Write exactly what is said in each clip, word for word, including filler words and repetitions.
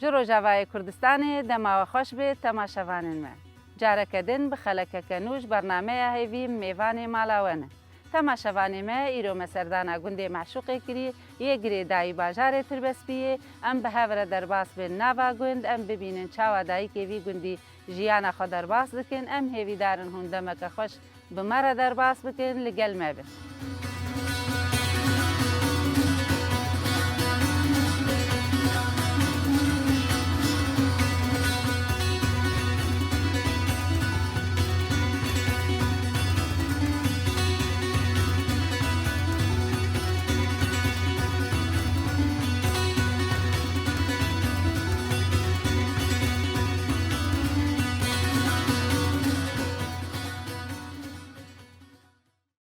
Ji Rojavayê Kurdistanê dema we xweş be temaşevanên me. Careke din bi xelekeke nû ji bernameya hêvî mêvanê mala we ne. Temaşevanê me, îro me serdana gundê Meşûqê kirî yê girêdayî bajarê Tirbespiyê. Em bi hev re derbas bên nava gund, em bibînin çawa dayikê vî gundî jiyana xwe derbas dikin. Em hêvîdar in hûn demeke xweş bi me re derbas bikin, li gel me bin.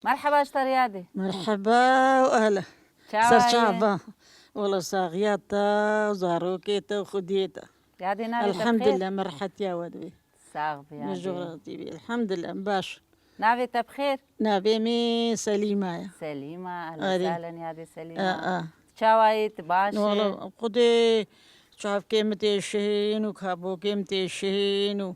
Merheba ji te re yadê. Merheba û ehla. Çawa ye? Ser çava. Wala saxiya te û zarokê te û xwediyê te. Yadê navê te bi xêr? Elhamdulillah, me rehetiya we dibê. Sax bî yadê. Min jû razî bî. Elhamdulillah, baş. Navê te bi xêr? Navê min Selîma ye. Selîma, ehlen sehlen yadê Selîma. A, a. Çawa yî, tu baş î? Wala xwedê çavkê min tê şihîn û kabokê min tê şihîn û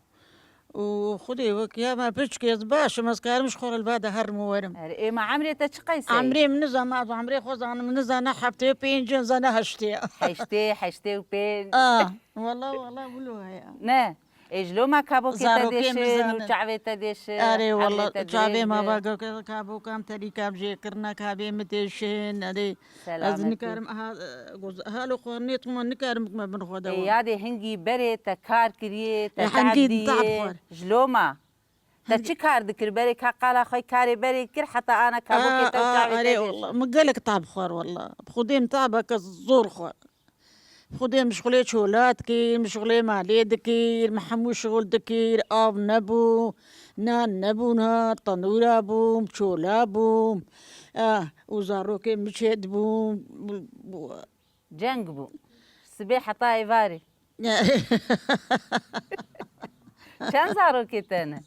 Û Xwedê wek ya me piçkê ez baş im, ez karim ji xwe re li ba de herim û werim. Erê, ê ma emrê te çi qeyse ye? Emrê min nizam, ez emrê xwe zanim, nizane heftê û pênc in, zane heştê. Heştê, heştê û pênc. A, wala, wala, wilo heye. Ne. Ê ji lo ma kabokê te dêşin û çavê te dêşin. Erê, wala, çavê ma ba kabokan terîkam jê kirine, kabê min têşin, erê. Selametî. Ez nikarim, aha, e, goz-, halo xwarinê tuma nikarim bikime bin xwe de. Ê, yadê hingî berê te kar kiriye, te te'b diye. Ji lo ma? Te çi kar dikir berê ka qala xwe karê berê kir heta ana kabokê te û çavê te dêşin? Erê, wala, min gelek te'b xwar, wala. Bi Xwedê min te'beke zor xwar. Bi Xwedê min ji xulê çola dikir, min ji xulê malê dikir, min hemû şixul dikir, av nebû, nan nebûn ha, tenûra bûm, çola bûm. Ah, û zarokê min çê dibûn. Ceng bû. Sibê heta êvarê. Çend zarokê te ne?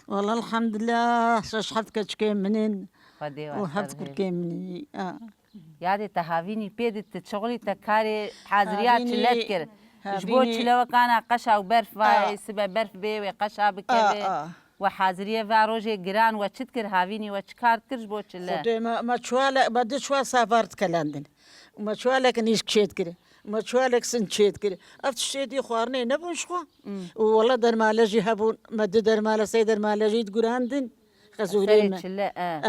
Wala elhamdulillah, şeş heft keçikê min in. Xwedê û heft kurkê min in. A. Yadê te havînî pê di, tu çixulî te karê haziriya çile dikir. Ji bo çile wekana qeşa û berf vayê, sibe berf bê wê qeşa bikeve. A, a. We haziriyê va rojê giran we çi dikir, havînî we çi kar dikir ji bo çile? Xwedê me, me çuwale, me du çuwal savar dikelendin. Me çuwalek nîsk çê dikir. Me çuwalek sin çê dikir. Ev tiştê dî xwarinê nebûn ji xwe. Hmm. Û wela dermale jî hebûn. Me du dermale, sê dermale jî digurandin. Xezûrê me. Serê çile, e.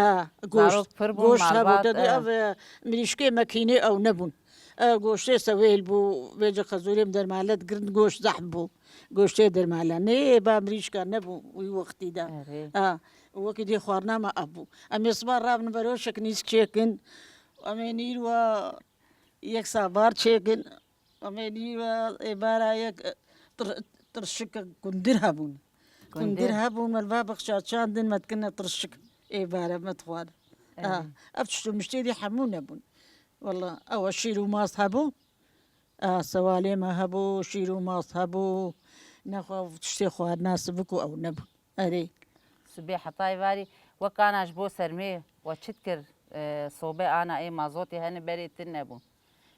E, goşt, zarok pir bûn, goşt hebû, malbat, te dî e. Ev, e, mirîşkê mekînê ew nebûn. E, goştê sewêl bû, vêce xezûrê min dermale digirin, goşt zehf bû. Goştê dermale. Nê, ba mirîşka nebû wî wextî de. Erê. E, wekî dê xwarina me ev bû. Em ê siba rabin beroşek nîsk çêkin. Em ê nîr we yek savar çêkin. Em ê nî ve êbara yek, e, tir-, tirşik kundir hebûn. Kundir. Kundir hebûn, me li va bixşa çandin, me dikine tirşik. Êbara me dixwar. Evet. Ha, ev tişt û miştê dî hemû nebûn. Wala, ew şîr û mast hebû. Ha, sewalê me hebû, şîr û mast hebû. Nexwe tiştê xwarina sivik û ew nebûn. Erê. Sibê heta êvarî, wek ana ji bo sermê we çi dikir, e, sobe ana ê mazotê hene berê tune bûn.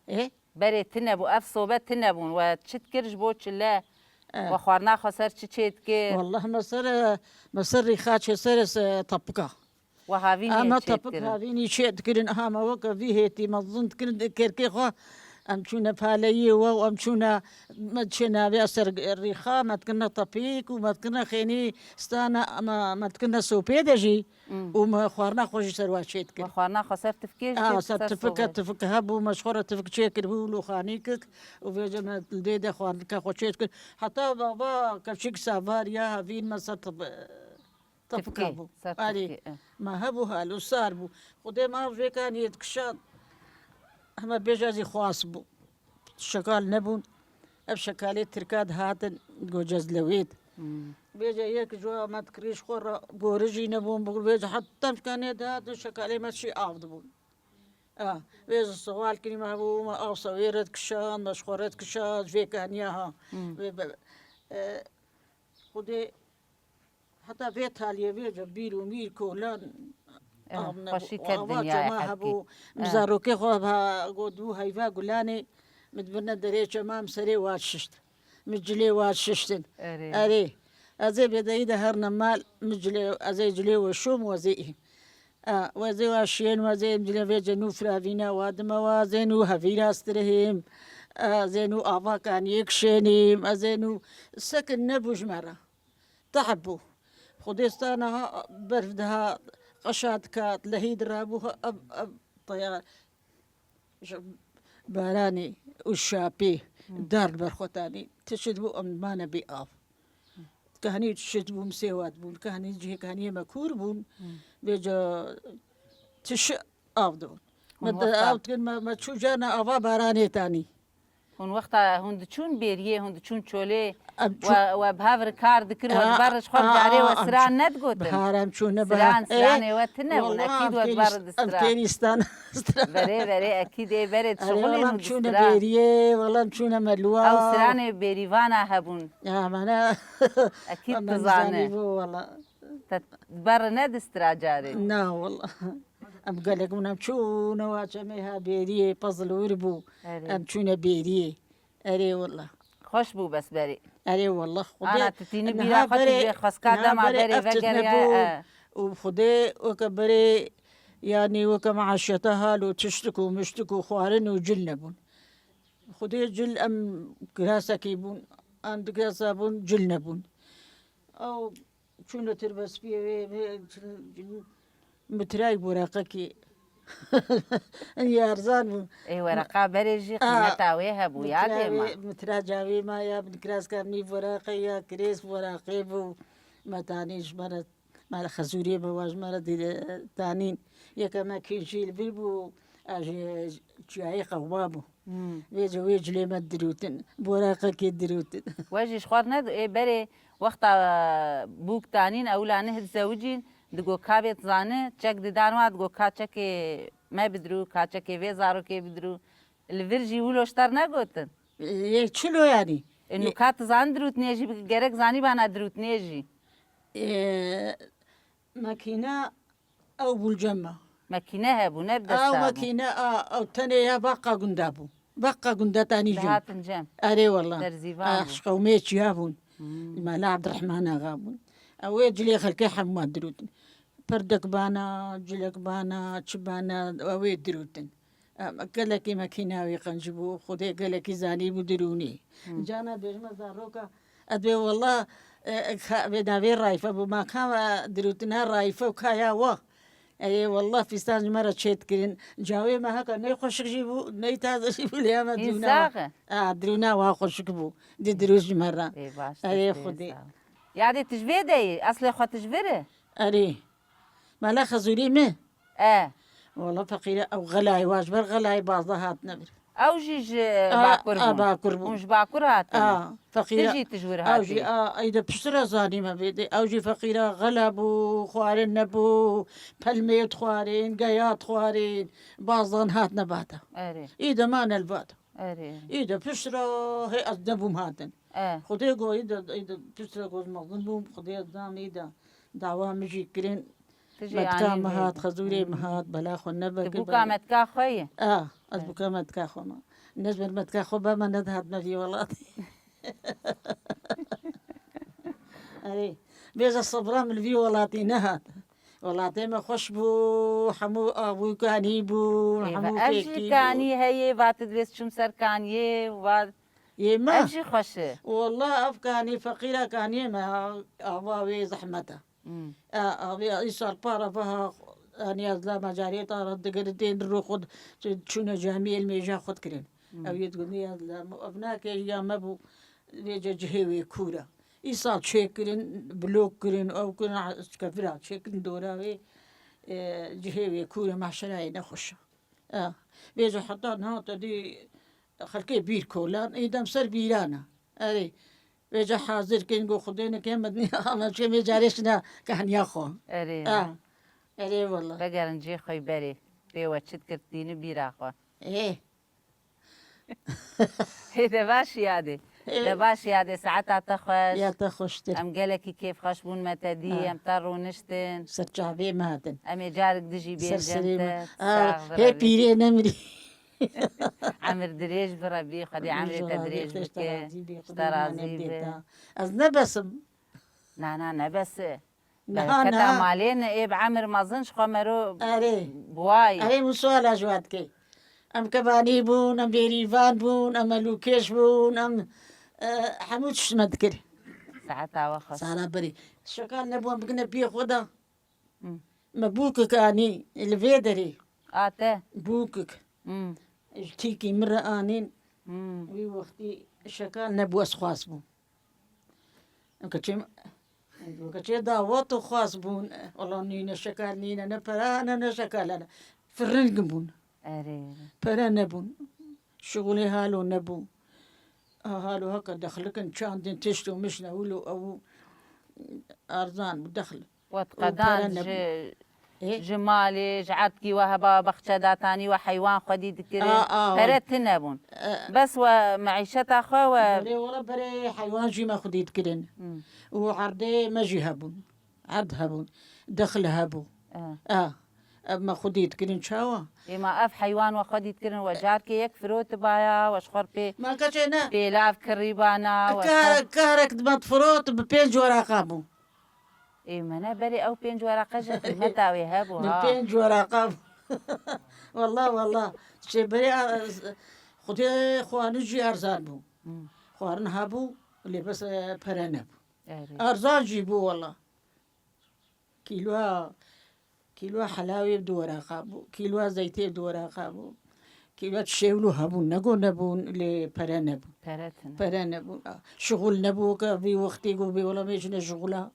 Ê? Berê tune bû, ev sobe tune bûn. We çi dikir ji bo çile? E. We xwarina xwe ser çi çê dikir? Wallah me ser, e, me ser rîxa çê ser, e, tapika. We havînê çê dikirin? Ama tapik havînî çê dikirin. Aha me weke vî hêtî mezin dikirin, kerkê xwe. Em çûne paleyê we û em çûne me çê navê ser rîxa, me dikirine tapîk û me dikirine xênî stana, me, me dikirine sopê de jî. Hmm. Û me xwarina xwe jî ser wa çê dikir. Me xwarina xwe ser tifkê jî çê dikir, ser tifike, tifik hebû, me ji xwe re tifik çê kiribû û loxanîkik û vêce me li dê de xwarnika xwe çê dikir. Heta baba kevçik savar ya havîn me ser tif-, tifik hebû. Tifkê, ser tifkê, e. Arê, me hebû hal û sar bû. Xwedê me vêka niyet kişan, heme bêje zî xwas bû. Şekal nebûn. Ev şekalê Tirka dihatin, gocez lewêt. Hmm. Vêce yek ji we me dikirî ji xwe re bori jî nebûn, bû vêce hetem şkanê dihatin, şekalê me şî av dibûn. A, vêce sewal kirî me hebû, me av sewê re dikişan, me ji xwe re dikişan, ji vê kaniya ha. Hmm. Vê be, e, Xwedê Heta vê taliyê vê de bîr û mîr kolan, eh, av nebû. Xweşî ket dinyayê hevkî. Eh. Zarokê xwe ha got bû heyva gulanê, Min dibirne derê çema, min serê wan şişt. Min cilê wan şiştin. Erê. Erê. Ez ê bêdeyî de herine mal, min cilê, ez ê cilê we şom, we zê î. A, we zê wa şiyên, we zê em cilê vê ce nû firavîna wa dime wa, zê nû hevîra stirihîm. A, zê nû ava kaniyê kişênîm, ez ê nû sekin nebû ji me re. Tah bû. Xwedê stana ha berf diha, qeşa dikat, lehî dirabû, ha, ev, ev teyar. Ji baranê û şapê dar li ber xwe tanî. Tişt bû, em mane bê av. Kahnî tişt bû, misêwat bûn. Kahnî cihê kahniyê me kûr bûn. Vêca tişi av dibûn. Me Hûn de wexta av dikin, me, me çû carna ava baranê tanî. Hûn wexta hûn diçûn bêriyê, hûn diçûn çolê, Em çû- we, we bi hev re kar dikir, we Ha, di ber re ji xwe ha, carê we ha, em siran çû- nedigotin? Bihar em çûne Siran, bihar. Siranê we tine bûn, Wala ekîd em we di tênî ber re st-, em distira. Tênî stan-, stra. Berê, berê, ekîd ê berê Erê, dişixulîn wala û em çûne distira. Bêriyê, wala em çûne melûwa. Ew siranê bêrîvana hebûn. Ya, mana. Ekîd Ama dizane. Nizanî bû, wala. Te di ber re nedistira carê? Na, wala. Em gelek bûn, em çûne wa çemê ha bêriyê, pezil wir bû. Erê. Em çûne bêriyê. Erê wala. Xweş bû bes berê. Erê wala, Xwedê Ana, tu tînî niha bîra xwe, tu berê, ji xweska niha dema berê berê ev tişt veger ya, nebû. E. Û Xwedê weke berê, yanî weke meaşeta hal û tiştik û miştik û xwarin û cil nebûn. Xwedê cil em kirasekî bûn, an di kirasa bûn, cil nebûn. Ew çûne tirbespiyê wê, wê mitray wereqekî. Yarzan bû. Ê, wereqa berê jî A, qîmeta wê hebû, mitra yadê wê, ma. Mitra cawê ma ya, bi kiraska min nîv wereqe ya, kirês wereqê bû. Me tanî ji me re, me re xezûrê me wa ji me re dî-, tanîn. Yeke me kîn jî li vir bû, a ji çiyayê qehwa bû. Hmm. Vê ce wê cilê me dirûtin, boreqekê dirûtin. We jî ji xwe re ne, ê berê wexta bûk tanîn, ewla neh dizewicîn, digo ka bê dizane, çek didan wa, digo ka çekê me bidirû, ka çekê vê zarokê bidirû. Li vir jî wilo ji te re negotin? Ê, çilo yanî? Ê, nû ka dizan dirûtinê jî, gerek zanîbana dirûtinê jî. Ê, makîna Ew bûlcem e. Mekîne hebû, ne bi dest Ew hebû. Mekîne a, ew tenê ya Baqa Gunda bû. Baqa Gunda tanî jin. Dihatin cem. Erê wala. Derzîvan bû. Aş qewmê çiya bûn. Hmm. Mela Abdurrahman Axa bûn. Ew ê cilê xelkê hemû dirûtin. Perdek bana, cilek bana, çi bana, ew ê dirûtin. Em, gelekî mekîna wî qenc bû, Xwedê gelekî zanî bû dirûnî. Hmm. Cana bêjme zaroka, ez bê wela, e, e, ka-, vê navê Rayfe bû, ma ka, e, dirûtina Rayfe û kaya wa. Ê, wela fîstan ji me re çêt kirin. Cawê me heka ney xweşik jî bû, ney taze jî bû, lê me Hîn dûna. Sax e. A, dirûna wa xweşik bû. Di dirû ji me re. Ê, baş, Erê destê Xwedê. Sax. Yadê tu ji vê de yî, eslê xwe tu ji vir e? Erê. Mela Xezûrî mi? E. Wala feqîre ew xelayê wa ji ber xelayê bazda hatine vir. Ew jî ji A, Bakur a, bûn. Bakur bûn. Hûn ji Bakur hatin. A, feqîre. Tu jî tu ji wir Ew jî, hatî. A, ey de piştre zanîme vê de. Ew jî feqîre xela bû, xwarin nebû, pelmê dixwarin, geya dixwarin. Bazdan hatine bada. Erê. Î de mane li bada. Erê. Î de piştre hê ez nebûm hatin. E. Xwedê go î de, î de piştre go ez mezin bûm, Xwedê ez dam î de. Dawa min jî kirin. Tu jî Metka anî min vê hat, de. Xezûrê min Hmm. hat, bela xwe nebe Tu kir bûka bela. Metka xwe yî? A, ez E. bûka metka xwe me. Ne ji ber metka xwe be me nedihat me vî welatî. Erê, bêje sebra min li vî welatî nehat. Welatê me xweş bû, hemû av û kanî bû, Ê, hemû ve ev jî fêkî bû. Kanî heye, va tu divês çûm ser kaniyê, va Yê me? Ev jî xweş e. Wallah ev kanî feqîra kaniyê me, ava wê zehmet e. Hmm. E, avê îsal para veha, yanî ez la mecarê ta re digir tên ro xwe çûne camî el mêja xwe dikirin. Hmm. Ew yê digunî ez la ev nake ya me bû vêce cihê wê kûr e. Îsal çêkirin, blok kirin, ew kirin, kevira çêkirin dora wê, e, cihê wê kûr e, mahşerayê nexweş e. E, vêce heta niha te dî Xelkê bîr kolan, ê dem ser bîran e. Erê. Vêca hazir kin, go Xwedê neke, me dinê, ama çê me carê şina kehniya xwe. Erê. Ha. Erê wala. Vegerin cê xwe berê. Pê we çi dikir, tîni bîra xwe. Ê. Hê de baş yadê. Ê. De baş yadê, saeta te xweş. Ya te xweştir. Em gelekî kêfxweş bûn me te dî, Ha. em te rûniştin. Ser çavê me hatin. Em ê carik dijî Ser bêjin serê me. te. Ha, Sax hê birevî. Pîrê nemirî. Emir dirêj bi Rebî, Xwedê emrê te dirêj bike. Ji te razî be. Ez ne besim. Na, na, ne bes e. Niha, bereketa niha malê ne, ê bi emir mezin ji xwe mero. Erê. Buwayî. Erê, min suala ji we dike. Em kebanî bûn, em bêrîvan bûn, em melûkêş bûn, em, e, hemû tişt me dikir. Saeta we xweş. Sala berê. Şekan nebû, em bigine piyê xwe de. Hmm. Me bûkik anî li vê derê. A te? Bûkik. Hmm. Ji tîkî min re anîn. Hmm. Wî wextî şekan nebû, ez xwaz bûm. Em keçê, em keçê dawet û xwaz bûn. Wala nîne şekan nîne, ne pere ne, ne şekan ne. Firing bûn. Erê. Pere nebûn. Şixulê halo nebû. Ha, halo heke dexlikin çandin tişt û mişne wilo ew erzan bû dexl. Wet û pere qedan nebû. Ji, ê? Ji malê, ji erdkî we heba, baxçe datanî we, heywan xwedî dikirin. A, a, pere tune bûn. E. Bes we meîşeta xwe we. Berê wala berê heywan jî me xwedî dikirin. Hmm. Û erdê me jî hebûn. Erd hebûn. Dexl hebû. E. E. Ev me xwedî dikirin çawa? Ê ma ev heywan we xwedî dikirin, we carkê yek firotibaya, we ji xwe pê. Ma keçê ne. Pêlav kirîbana, we Ka-, xwe karek me difirot bi pênc weraqa bû. Ê, me ne berê ew pênc weraqa jî qîmeta wê hebû, ha. Pênc weraqa. Wallah, wallah. Çê berê, a, Xwedê xwarin jî erzan bû. Hmm. Xwarin hebû, lê bes, e, pere nebû. Erê. Erzan jî bû, wallah. Kîloa, kîloa helawê bi du weraqa bû. Kîloa zeytê bi du weraqa bû. Kîloa tiştê wilo hebûn, nego nebûn, lê pere nebûn. Pere tune. Pere nebûn. A, şixul nebû ke vî wextê got bê wela mêjine şixula.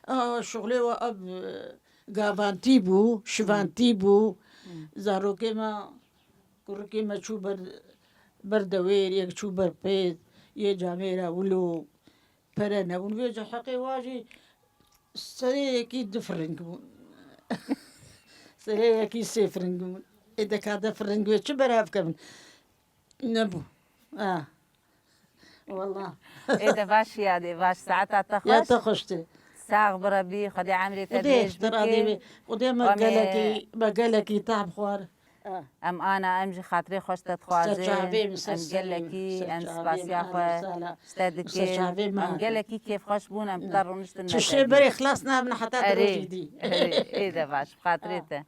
A, şixulê we ev, e, gavantî bû, şivantî bû. Hmm. Zarokê me, kurikê me çû ber, ber dewêr, yek çû ber pêz, yê camêra wilo. Pere nebûn. Vêca heqê wa jî serê yekî du firing bûn. Serê yekî sê firing bûn. Ê deka de firing wê çi berav kevin? Nebû. Ah. Wallah. Ê de baş ya de baş. Saeta te xweş. Ya te xweş de. Sax bi Rebî, Xwedê emrê te dirêj bike. Xwedê me gelekî, me gelekî tahb xwar. Ah. Em ana, em ji xatirê xweş te dixwazin. Em gelekî, em spasiya xwe ji te dikin. Em gelekî kêfxweş bûn, em bi te rûniştin. Tiştê berê xilas nabin heta di rojî dî. Erê, ê de baş, bi xatirê te.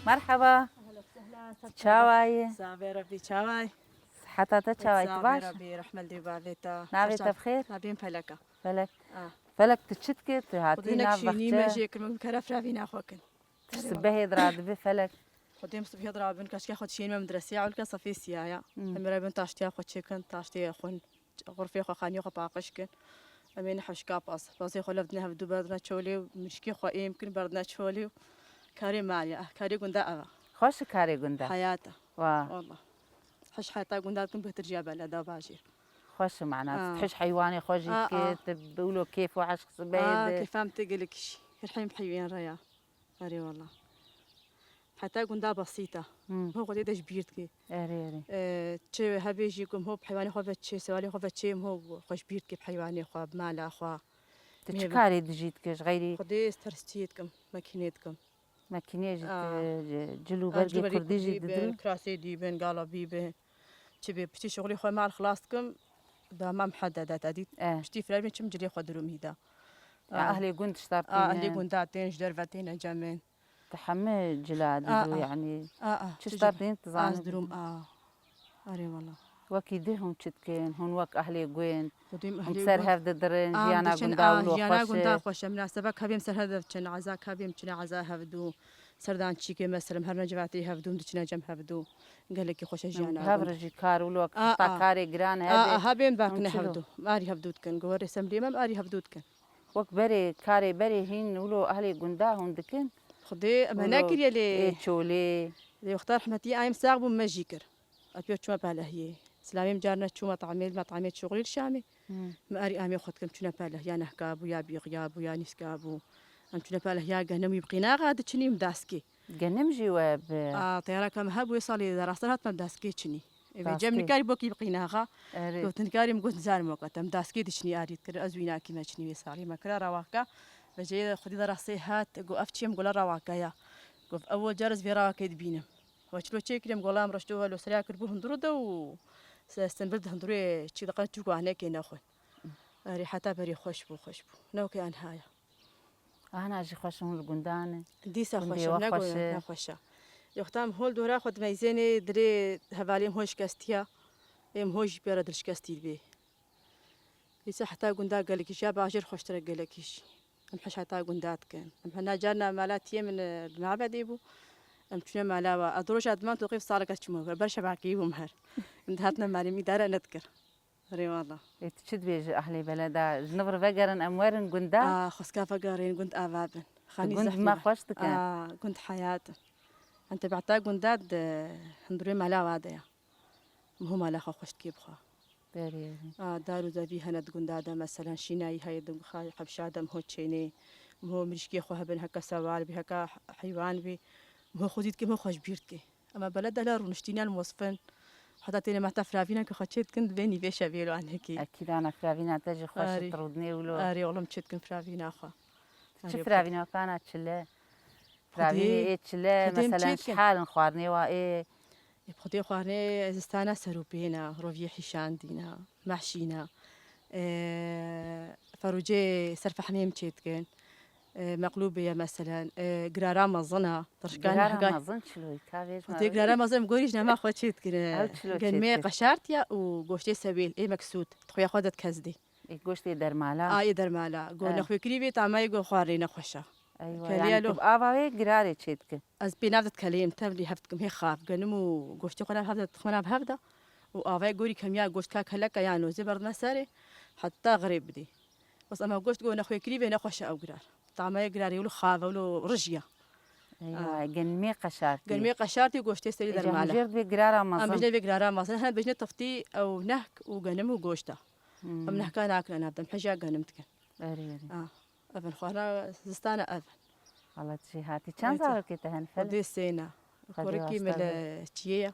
Merhaba. Çawa yî? Savê Rebî, çawa yî? Siheta te çawa yî? Tu baş? Savê Rebî, rehmet lê bavê te. Navê te bi xêr? Navê min Felek e. Felek. Ah. Felek, tu çi dikî? Tu hatî nav baxçe? Xwedê nek şînî me jê kir, min keref revîna xwe kin. Tu sibehê di radibi Felek? Xwedê min sibehê di rabin, kaşke xwe dişînî me medresê, ewlke sefê siya ya. Hmm. Em ê re bin taştiya xwe çêkin, taştê xwin. Xurfê xwe, xaniyê xwe paqij kin. Em ê ne hewşka paz. Pazê xwe lev dine hevdu, berdine çolê û mişkê xwe êm kin, berdine çolê û karê malê, eh, karê gunda ev e. Xweş e karê gunda? Heyat e. Wa. Wallah. Hiş heyata gunda dikin bêhtir jî ya beleda bajêr. Xweş e mana. Ha. Hiş heywanê xwe jî dike, tu bi wilo kêf û eşq sibehê de. Kêfa min tê gelek jî. Her heyim heywan re ya. Erê wala. Heta gunda besît e. Hmm. Ho xwedê de ji bîr dikê. Erê, erê. Ee, çi hebê jî ku ho bi heywanê xwe ve çê, sewalê xwe ve çê, ho xwe ji bîr dikê bi heywanê xwe, bi mala xwe. Tu çi karê dijî dikê ji xeyrî? Xwedê ez tersçiyê dikim, makînê dikim. Makînê jî, cil û bergê kurdî jî didin. Kirasê dî bin, gala bî bin. Çi bê, piştî şixulê xwe mal xilas dikim, dama mihedede te dît. Eh. Piştî firevî çim cilê xwe dirûmî de. Ya, ehlê gund tişta tînin. Ehlê gunda tên, ji derve têne cem in. Te hemî cila didû, yanî. Çi tişta tînin, tu zanî. Ez dirûm, a. Erê wala. Wekî dî hûn çi dikin? Hûn wek ehlê gund, hûn ser hev didirin, jiyana gunda wilo xweş e. Jiyana gunda xweş e. Minasebet kabê em ser hev diçin, eza kabê em çine eza hevdû. Serdan çîkê me serim her ne civatê hevdû, em diçine cem hevdû. Gelekî xweş e jiyana gund. Hev re jî kar wilo, heta karê giran hebe. A, a, hebên bakine hevdû. Arî hevdû dikin. Goverê semlê me arî hevdû dikin. Wek berê, karê berê hîn wilo ehlê gunda hûn dikin? Xwedê me nekiriye lê. Ê çolê. Lê wexta rehmetî ayê min sax bû me jî kir. Ez pêr çûme pelehiyê. Silamê min carna çû metamê, metamê şixulî li Şamê. Hmm. Min arî amê xwe dikim, çûne pelehiya nehka bû, ya bîxiya bû, ya nîska bû. Em çûne pelehiya genim wî bi qînaxa diçinî em daskê. Genim jî we bi A, teyareka me hebû, wê salê de rastler hatime daskê çinî. Ê vê cem Daskê. nikarî bokî bi qînaxa. Erê. Got nikarî min got nizar moka, em daskê diçinî arî dikir, ez wî nakî me çinî wê salê me kira rawaka. Ve ceyê xwedî de rastê hat, got ev çi ye, min gola rawaka ya. Got ew car ez vê rawakê dibînim. Ve çilo çêkirê min gola em reşto ve lo serya kir bû hundirû de û se-, stenbil di hundirûyê çî diqe çû ku anekê nexwe. Erê heta berê xweş bû, xweş bû. Ne wekî anha ya. Ana jî xweş in li gundan e. Dîsa Gundê xweş e, we ne xweş goya e. ne xweş e. Yoxta em hol dora xwe dimeyzênê dilê hevalê em hol şikestiya. Êm hol jî pê re dilşikestî dibê. Dîsa heta gunda gelekî jî ya bajêr xweştir e gelekî jî. Em heş heta gunda dikin. Em hena carna mala tiyê min, e, bi mabedê bû. Em çûne mala wa. Ez di roja diman toqî salek ez çûme ber, ber şebakeyî bûm her. Em dihatine malê min îdare nedikir. Erê wala. Ê, tu çi dibêjî ehlê beleda? Ji nivir vegerin em werin gunda? A, xwezka vegerên gund ava bin. Tu Xanî gund zehf me me. xweş dike. A, gund heyat in. Em tebiheta gunda di hundirê mala wa de ya. Min hû mala xwe xweş dikê bixwe. Berê. A, dar û zevî hene di gunda de, meselen şînayî heye di xay hevşa de, min hû çênê. Min hû mirîşkê xwe hebin, heke sewal bî, heke heywan bî. Min hû xwezî dikê, min hû xweş bîr dikê. Ema beled de hela rûniştînan mosfin. Heta têne mehta firavîna ke xwe çê dikin, divê nîvê şevê lo anekî. Ekîd ana firavîna te jî xweş Arî. tu rûdinê wilo. Arî oğlum çê dikin firavîna xwe. Çi Arî firavîna kana çile? Firavînê Xwedê, ê çile, xwedê em mesela çê dikin. Şihalin xwarinê wa ê. Ê xwedê xwarinê zistana serûpêna, roviyê hîşandîna, mehşîna. Ê, ferûcê ser fehmê em çê dikin. E, meqlûbê ye meselen, e, girara mezin a, tirşkan Girara hega- mezin çiloyî, ka vêj Xwedê me girara mezin em gorî ji nema xwe çê dikine. Ew çilo çê Genmê dikir? qeşartiye û goştê sewêl, ê meksûd, dixuya xwe de dikezdê. Ê goştê dermala. A, ê dermala. Go Eh. nexwekirî vê tamayê go xwarê nexweşa. Eywa, Kelê yani lo- tu ava wê girarê çê dikin. Ez pê nav de dikeleyim, tevlî hev dikim, hê xav, genim û goştê xwe nav hev de, dixwena bi hev de. Û avayê gorî kemiya goşt ka keleka ya nozê berdime serê, heta xirê bidî. Bes ema goşt go nexwekirî vê nexweşe ew girar. Tamaya girarê wilo xav e, wilo rijiya. Eywa, Ah. genmê qeşartî. Genmê qeşartî goştê serî Êca dermale. Hûn jêr divê girara Em mezin. bijne vê girara mezin. Hene bijne tiftî ew nehk û genim û goşta. Hmm. Em nehka nakin nav de, em heja genim dikin. Erê, erê. Ah, ev in xwara zistana ev in. Allah tu jê hatî. Çend Ay, tu- zarokê te hene Fele? Xwedê sêna. Xwedê Korekî me wasta li be. çiyê ye.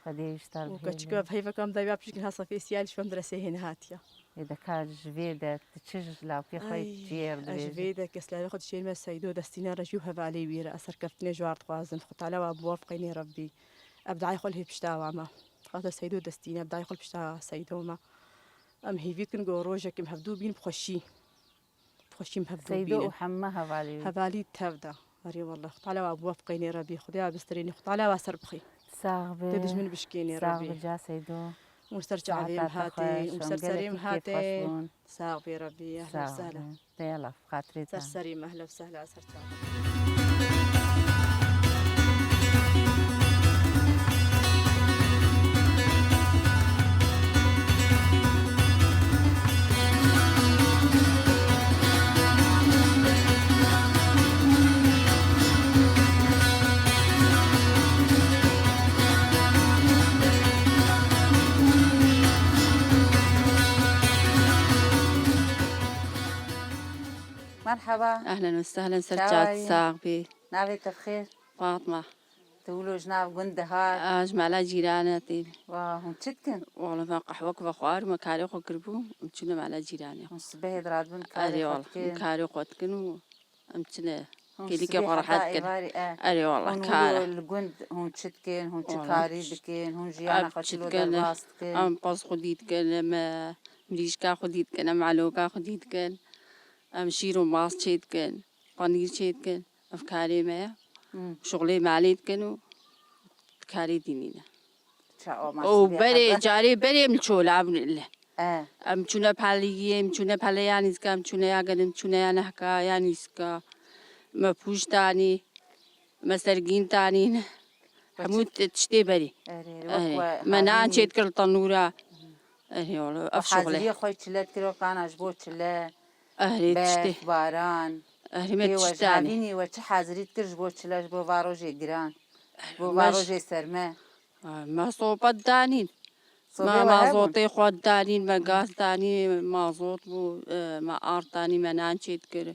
Xwedê wîştar Û bihêle. Keçika ev heyveka em daywa pişkin ha safê siyal ji wan direse hêne hatiya. Ê de ka ji vê de tu çi ji lawkê xwe Ay, çiyê ez ji dibêjî? vê de kes lavê xwe dişêrime Seydo destîne re jî û hevalê wî re ez serkeftinê ji war dixwazim. Xwe Teala wa bi wa biqeynê Rebbî. Ev dayê xwe li hê pişta wa me. Dixwaze Seydo destîne, ev dayê xwe li pişta Seydo me. Em hêvî dikin ku rojekê em hevdû bîn bi xweşî. Bi xweşî em hevdû Seydo bînin. û hemma hevalê wî. Hevalî tev de. Erê wallah. Xwe Teala wa bi wa biqeynê Rebbî. Xwedê wa bistirênî. Xwe Teala wa ser bixî. Sax be. Tê dijmin bişkênê Sax Rebbî. be ca Seydo. Hûn ser çavê Saeta em xweş, hatê, hûn hûn ser serê em gelekî kêfxweş hatê. bûn. Sax bê Rebbî, ehlen Sax sehlen. be. Te ya laf, xatirê Ser te. serê me, ehlen sehlen, ser çavê. Merhaba. Ehlen ve sehlen, ser Çawa çat yî? sax bî. Navê te bi xêr? Fatma. Tu wilo ji nav gund dihat? A, ji mala cîran hatî. Wa, hûn çi dikin? Wala me qehwek vexwar, me karê xwe kiribû, em çûne mala cîranê. Hûn sibehê diradibin karê Erê xwe wala, dikin? em karê xwe dikin û em çine Hûn kêlîkê sibê xwe heta rehet kin. êvarê, e. Erê wala, Hûn kar e. wilo li gund hûn çi dikin? Hûn çi Wala, karî dikin? Hûn jiyana em xwe çi çilo dikin? derbas dikin? Em pez xwedî dikin, em, e, mirîşka xwedî dikin, em eloka xwedî dikin. Em şîr û mast çê dikin, penîr çê dikin. Ev karê me ye. Hmm. Şuxulê malê dikin û karê dînî ne. Çawa Û masî berê, heta? carê berê em li çola bûn ile. E. Em çûne peliyê, em çûne peleya nîzika, em çûne ya gelin, çûne ya nehka, ya nîzika. Me pûş danî, me sergîn danîn. Hemû t-, tiştê berî. Erê, Erê. wek we Me nan havînî. çê dikir li tenûra. Erê, wala, ev şuxulê. Haziriyê xwe çile dikir, kana ji bo çile, Erê, tiştê. berf, baran. Erê, me Pê we tiştanê. ji havînî we çi hazirî dikir ji bo çile, ji bo va rojê giran? Ji bo Me va j- rojê serme? Ha, me sopa danîn. Sobê Me we hebûn? mazotê xwe danîn, me gaz danî, mazot bû, e, me ard danî, me nan çêdikir.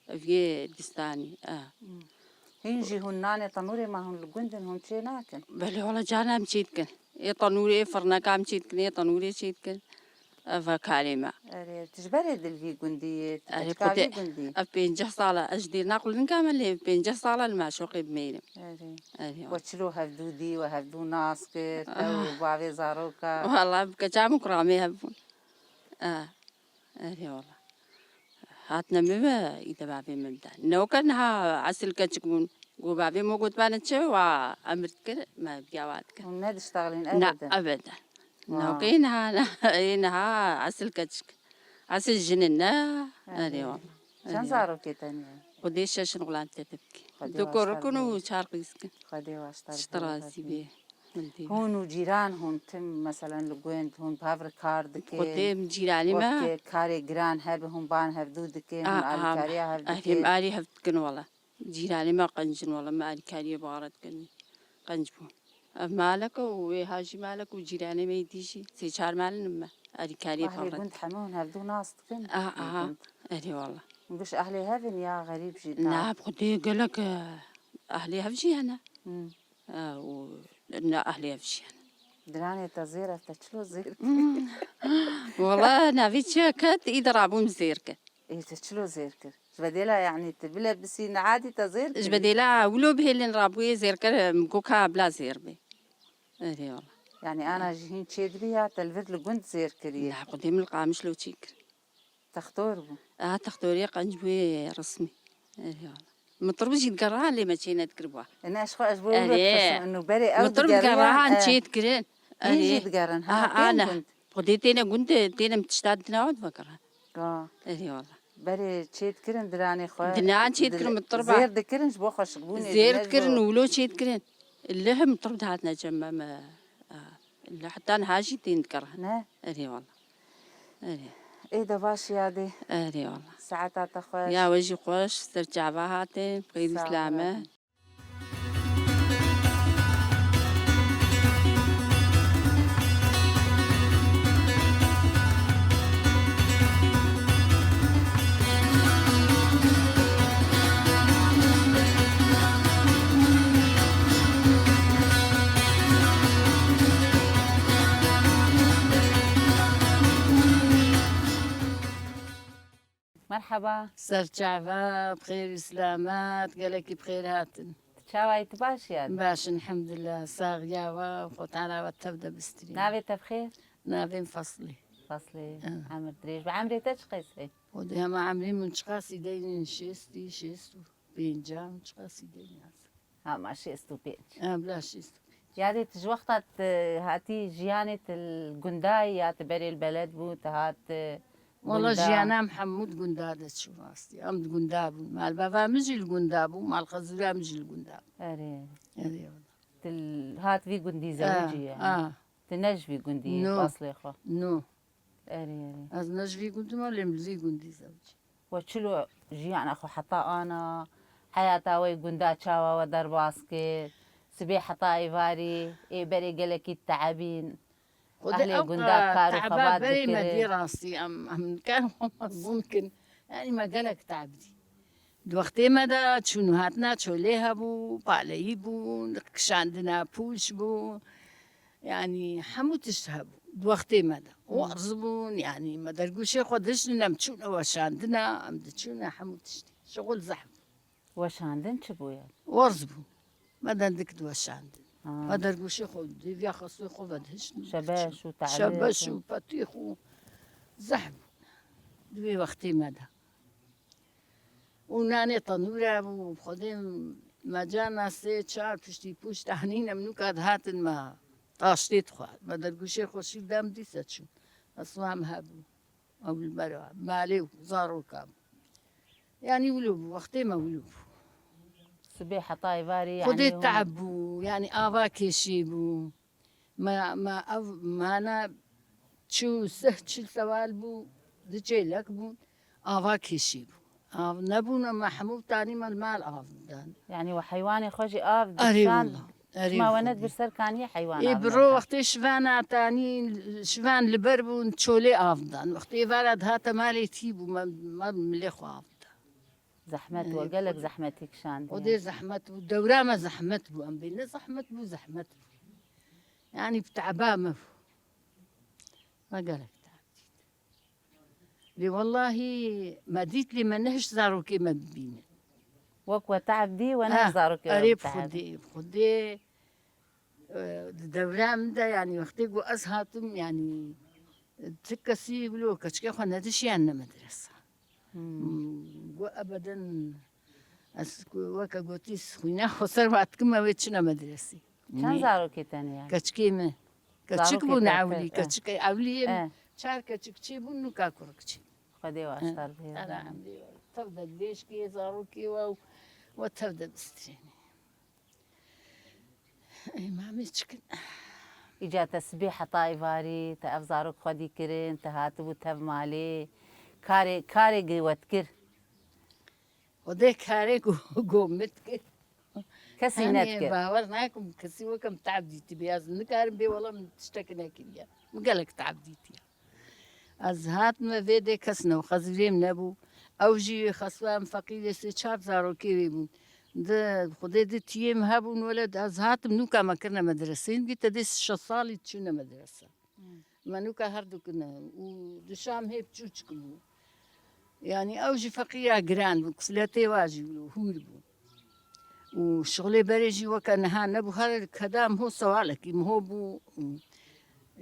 Ev yê distanî, e. Hmm. Hîn jî hûn nanê tenûrê me hûn li gund in, hûn çê nakin? Belê, wala carna em çêdikin. Ê tenûrê, ê firneka em çêdikin, ê tenûrê çêdikin. Ev e karê me. Erê, tu ji berê dil vî gundî yê, tu Erê, keçika xwedê, vî gundî. ev pênceh sal e, ez ji dêrina Qulinka me lê pênceh sal e li Meşoqê bimêrim. Erê. Erê, We çilo hevdû dî, we hevdû nas kir, te û Ah. bavê zaroka. Wala bi keça min kuramê hebûn. Ah. Erê wala. Hatine min ve îde bavê min bide. Newke niha esil keçik bûn. Got bavê min got bana çi wa emir dikir, me biya wa dikir. Hûn nediştaxlîn Na, ebeden. ebeden. Wow. Newke niha, ê niha esil keçik. Esil jinin ne? Erê. Erê wala. Çend Erê. zarokê tenê? Xwedê şeş in xulam te tepkî. Xwedê Du baş kurikun û terbiyet. çar qîzikin. Xwedê baş terbiyet Şitrazî bê. Hûn û cîran hûn tim, meselen, li gund hûn bi hev re kar dikin? Xwedê em cîranê me. Wek karê giran hebe hûn ban hevdû dikin, hûn A, a, alîkariya hev dikin? Em alî hev dikin wala. Cîranê me qenc in wala, me alîkariyê bi xwe re dikin. Qenc bûn. Ev malek e û wê ha jî malek û cîranê me yê dî jî sê çar malin in me. Alîkariyê bi xwe re dikin. Ehlê gund hemû hûn hevdû nas dikin? A, a, Li gund. Erê wala. Giş ehlê hev in ya xerîb jî? Na, bi Xwedê gelek, e, ehlê hev jî hene. Hmm. E, û ne ehlê hev jî hene. Diranê te zêr e, te çilo zêr kir? Hmm. Wala navê çi ye ket, î de rabûm zêr kir. Ê, te çilo zêr kir? Ji bedêla, yanî, tu bile bisî niha dî te zêr Ji kirî? bedêla wilo bihêlin rabûyê zêr kir, em goka bila zêr bê. Erê wala. Yanî, ana jî hîn çê dibî ya te li vir li gund zêr kirî? Na, Xwedê min li Qamişlo çê kir. Textor bû? A, textorê qenc bûyê resmî. Erê wala. Mitir bû jî digera lê me çê nedikiribû. E, ne, ji xwe ez bo wilo Erê. dipirsim, inu berê ew Mitir digeriyan, digera han e. çê dikirin. Hîn Erê. jî digerin, ha, A, tên ana. gund. Xwedê têne gund, têne min tişta dina wan vekirin. Ka. Erê wala. Berê çê dikirin diranê xwe. Dinan çê dikirin, mitir ba. Zêr dikirin ji bo xweşikbûnê, Zêr ne ji dikirin bo û wilo çê dikirin. Lih mitir dihatine cem me, me, a, lih heta niha jî tên dikirin. Ne? Erê wala. Erê. Ê de baş yadê. Erê wala. Saeta te xweş. Ya we jî xweş, ser çava hatin, bi xêr û Sağ ol, selame. Rabbi. Merhaba. Serçava, bi xêr û selamet, gelekî bi xêr hatin. Çawa yî, tu baş yî? Baş, elhamdulillah, saxiya we, Xwedê teala we tev de bistirî. Navê te bi xêr? Navê min Feslî. Feslî, Ha. emir dirêj be. Emrê te çiqas e? O de hema emrê min çiqas e, deynin şêstî, şêst û pêncan, çiqas e deynin. Ha, ma şêst û pênc. Ha, bila şêst û pênc. Yadê tu ji wexta tu hatî jiyanê tu li gundayî ya tu berê li beled bû, tu hat, e, Wala gunda? jiyana em hemû di gunda de çû rastî. Em di gunda bûn. Malbava min jî li gunda bû, malxezûra min jî li gunda bû. Erê. Erê wala. Tu li hat vî gundî Ha, zewicî ye? ha. Tu ne ji vî gundî yî, No. aslê xwe? No. Erê, erê. Ez ne ji vî gundî me, lê min li vî gundî zewicî. We çilo jiyana xwe heta ana, heyata we gunda çawa we derbas kir? Sibê heta êvarî, ê berê gelekî teebîn. Xwedê Ehlê ew gunda ka kar û teeba xebat berê me dikirin. dî rastî em, em nikan xwe mezin kin. Yanî me gelek teeb dî. Di wextê me de çûn û hatina çolê hebû, paleyî bû, kişandina pûç bû. Yanî hemû tişt hebû. Di wextê me de. Werz bûn, yanî me dergûşê xwe diştin, em çûne weşandina, em diçûne hemû tiştî. Şixul zehf bû. Weşandin çi bû yani? Werz bû. Me dendik diweşandin. Ha. Me dergûşê xwe, dêviya xasûyê xwe vedihiştin. Şebeş û te'lif. Şebeş û petîx û zehf bû. Di wê wextê me de. Û nanê tenûre bû, Xwedê me carna sê çar piştî pûç tehnîn em nûka dihatin me taştê dixwar. Me dergûşê xwe şîr dem dîse çûn. Eswa em hebû. Ew li ber malê û zaroka bû. Yanî wilo bû, wextê me wilo bû. Sibê heta êvarê, Xwedê yanî, te'b bû, yanî ava kêşî bû. Me, me ev, me hene çû sih çil sewal bû, du çêlek bûn, ava kêşî bû. Av nebûn, me hemû tanî me li mal av dan. Yanî we heywanê xwe jî av Erê dişand? Wela. Erê Çima we Xwedê. Nedbir ser kaniyê heywana Ê bi biro ro wextê şivana tanî, şivan li ber bûn, çolê av dan. Wextê êvara dihate malê tî bû, me, me milê xwe av da. Zehmet Ê, we, gelek Xwedê. Zehmetî kişandiye. Xwedê zehmet bû, dewra me zehmet bû, em bê ne zehmet bû, zehmet bû. Yani bi te'ba me bû. Me gelek te'b dît. Lê wellahî me dît, lê me nehişt zarokê me bibînin. Wek we te'b dî, we nehişt zarokê we erê bi te'b. Xwedê, bi Xwedê, e, di dewra min de, yani wextê ku ez hatim, yani ti kesî wilo keçikê xwe nedişiyane medresa. Hmm. Hmm, got, ebeden ez ku weke gotî xwîna xwe ser ve dikim, ew ê çine medresê. Çend zarokê tenê ye? Keçikê me. Keçik bûn ewlî, keçik ewlî yê çar keçik çê bûn, nûka kurik çê. Xwedê we aştar bihêze. Tev de dibêjkê zarokê we û we tev de bistrênê. Ey mamê çikin. Îca te sibê heta êvarî, te ev zarok xwedî kirin, te hatibû tev malê. Karê, karê gi we dikir. Xwedê karê ku, ku min dikir. Kesî nedikir. Bawer nakim, kesî weke min te'b dîtî bê. Ez nikarim bê, wela min tiştek nekiriye. Min gelek te'b dîtiye. Ez hatime vê dê kes ne, xezîrê min nebû. Ew jî xeswa em feqîrê sê çar zarokê wê bûn. Di Xwedê di tiyê min hebûn weled, ez hatim nûka me kirine medresê. Hingî te dê şeş salî çûne medrese. Hmm. Me nûka her du kirine. Û di Şam hê biçûçik bû. Yani ew jî feqîra giran bû, kufletê wa jî wilo hûr bû. Û şixulê berê jî weke niha nebû, her keda miho sewalekî miho bû.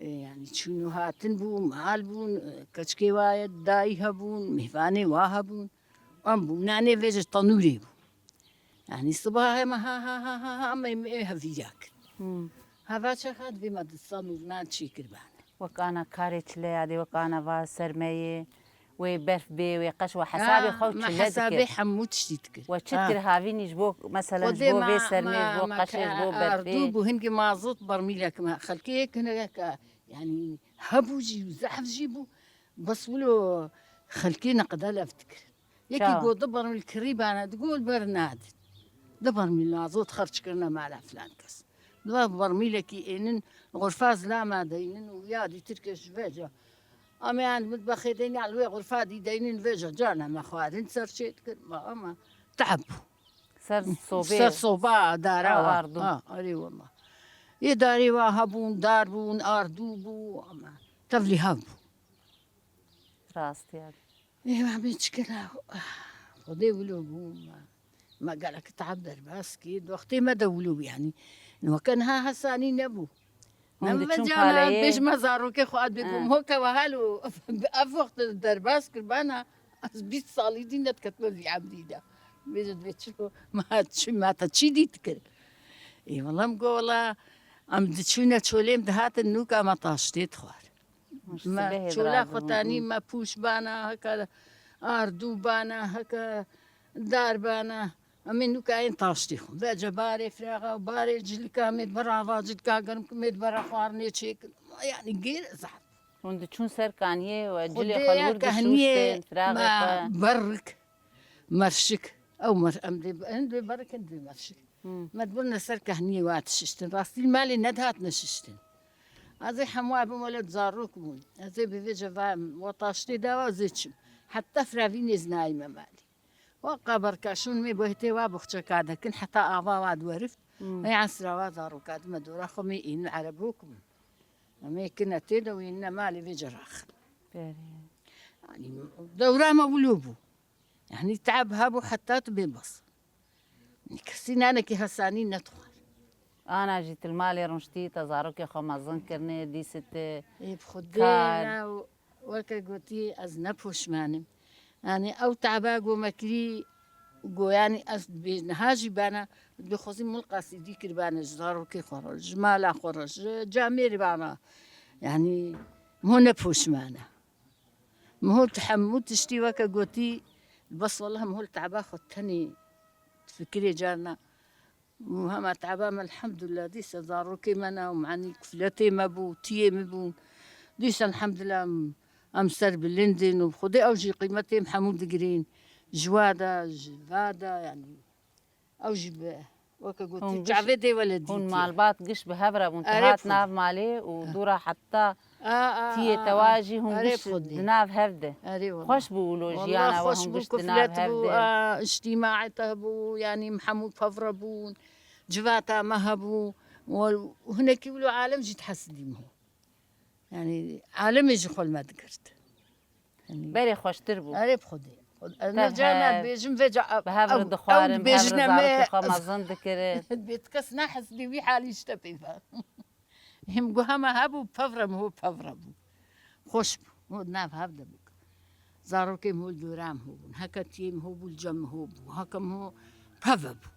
E, yani çûn û hatin bû, mal bûn, e, keçikê wa ye dayî hebûn, mêvanê wa hebûn. Em bû, nanê vêce tenûrê bû. Yani siba hema ha, ha, ha, ha, ha, me, me hevîra kir. Hmm. Heva çaxa divê me di tenûr nan çêkiribane. Wek ana karê çile yadê, wek ana va sermeyê, wê berf bê, wê qeş, we hesabê xwe çile dikir. Hesabê hemû tiştî dikir. We çi dikir havînî ji bo, mesela, ji bo vê sermê, ji bo qeşê, ji bo berfê? Ardû bû, hingî mazot bermîlek me. Xelkê yek hineke, yani, hebû jî û zehf jî bû. Bes wilo xelkê neqede lev dikir. Yekî got, du bermîl kirî bana, digot, li ber nadin. Du bermîl mazot xerç kirine mala filan kes. Li ber bermîlekî ênin, xurfa zilama deynin û ya dîtir ke ji veca. Em ê an mitbexê deynin, ya li wê xurfa dî deynin veca, carna me xwarin ser çê dikir. Ma ama te'b bû. Ser sobê. Ser soba dara wa. Ardû. Ha, erê wela. Yê darê wa hebûn, dar bûn, ardû bû, ama tevlî hev bû. Rast yani. Ê, me bê çi kira? Xwedê wilo bû me. Me gelek te'b derbas kir. Wextê me de wilo bû, yanî. Weke niha hesanî nebû. Hûn diçûn paleyê? Bêj me zarokê xwe ad bê bûm. Hoke we halo. Ev wext derbas kir bana. Ez bîst salî dî nediketime vî emrî de. Bêje divê çi ko? Ma çi, ma te çî dît kir? Ê, wela min got, wela em diçûne çolê min dihatin nûka me taştê dixwar. Me çola xwe tanî, me pûş bana, heke ardû bana, heke dar bana. Em ê nûka yên taştê xwe. Veca barê firaxa û barê cilika, em ê bera va cilika germ kim, ê bera xwarinê çêkin. Yanî gêr zehf. Hûn diçûn ser kaniyê we cilê xwe li wir dişûştin, firaxê xwe. Berrik, merşik. Ew mer-, em dê, em dê berrik, em dê merşik. Hmm. Me dibirne ser kehniyê wa dişiştin. Rastî li malê nedihatine şiştin. Ez ê hemwa bim, wele zarok bûn. Ez ê bi vê cevayim, wa taştê dawa ez ê çim. Heta firavînê zinayî me malî. Wa qaberkaşûn me bohtê wa boxçeka dekin, heta ava wa diwerift. Hmm. Ey esra wa zaroka dime dora xwe me ênin erebok bûn. Em ê kine tê de wî ne malê vê ceraxin. Berê. Yanî dewra me wilo bû. Yanî te'b hebû heta tu bê bes. Kesî nanekî hesanî nedixwar. Ana jî tu li malê rûniştî, te zarokê xwe mezin kirine, dîsit. Ê, bi Xwedê kar. Ya, weke gotî, ez ne poşman im. Yanî ew te'ba ku me kirî, ku yanî ez dibê niha jî bana, dibê xwezî mil qasîdî kiribane ji zarokê xwe re, ji mala xwe re, ji camêrê bana. Yanî min ne poşman e. Mihot hemû tiştî weke gotî, bes wela mihol te'ba xwe tenê fikirê carna. Û hema te'ba me elhamdulillah dîsa zarokê me ne û manî kufletê me bû, tiyê me bûn. Dîsa elhamdulillah em, em ser bilind in û Xwedê ew jî qîmetê em hemû digirîn. Ji wa de, ji va de, yanî ew jî bi Weke gotî, çavê dê weledî. Hûn malbat giş bi hev re bûn. Tu hat nav malê û dûra heta tiyê tewa jî hûn giş di nav hev de. Erê wala. Xweş bû wilo jiyana we hûn giş di nav hev de. Wala xweş bû, kuflet bû, a, îctîmaê te hebû, yanî em hemû pev re bûn. Civata me hebû. Û hinekî wilo alem jî dihesidî min ho. Yanî alemê jî xwe li me digirt. Yanî berê xweştir bû. Erê bi Xwedê. Ez ne carna dibêjim vêca bi hev re dixwarin, bi hev re zarokê xwe mezin dikirin. Bêt kes nehesidî wî halî işte peyva. Him guha me hebû, pev re min ho pev re bû. Xweş bû. Ho di nav hev de bû. Zarokê min ho li dora min ho bûn. Heke tiyê min ho bû, li cem min ho bû. Heke min ho pev bû.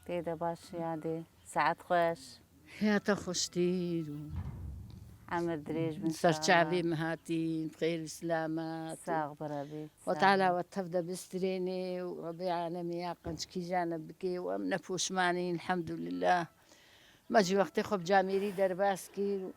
Tê de baş yadê. Saet xweş. Heyata xweştir û emir dirêj bin. Ser çavê min hatî, bi xêr û silamet. Sax bi Rebî. Xwe Teala we tev de bistirênê û Rebê alemê ya qenc kîjane bike û em ne poşmanîn, elhamdulillah. Me jî wextê xwe bi camêrî derbas kir û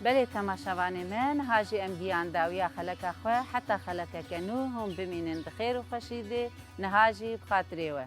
Belê temaşevanê me, niha jî em gihan dawiya xeleka xwe, heta xelekeke nû hûn bimînin di xêr û xweşî de, niha jî bi xatirê we.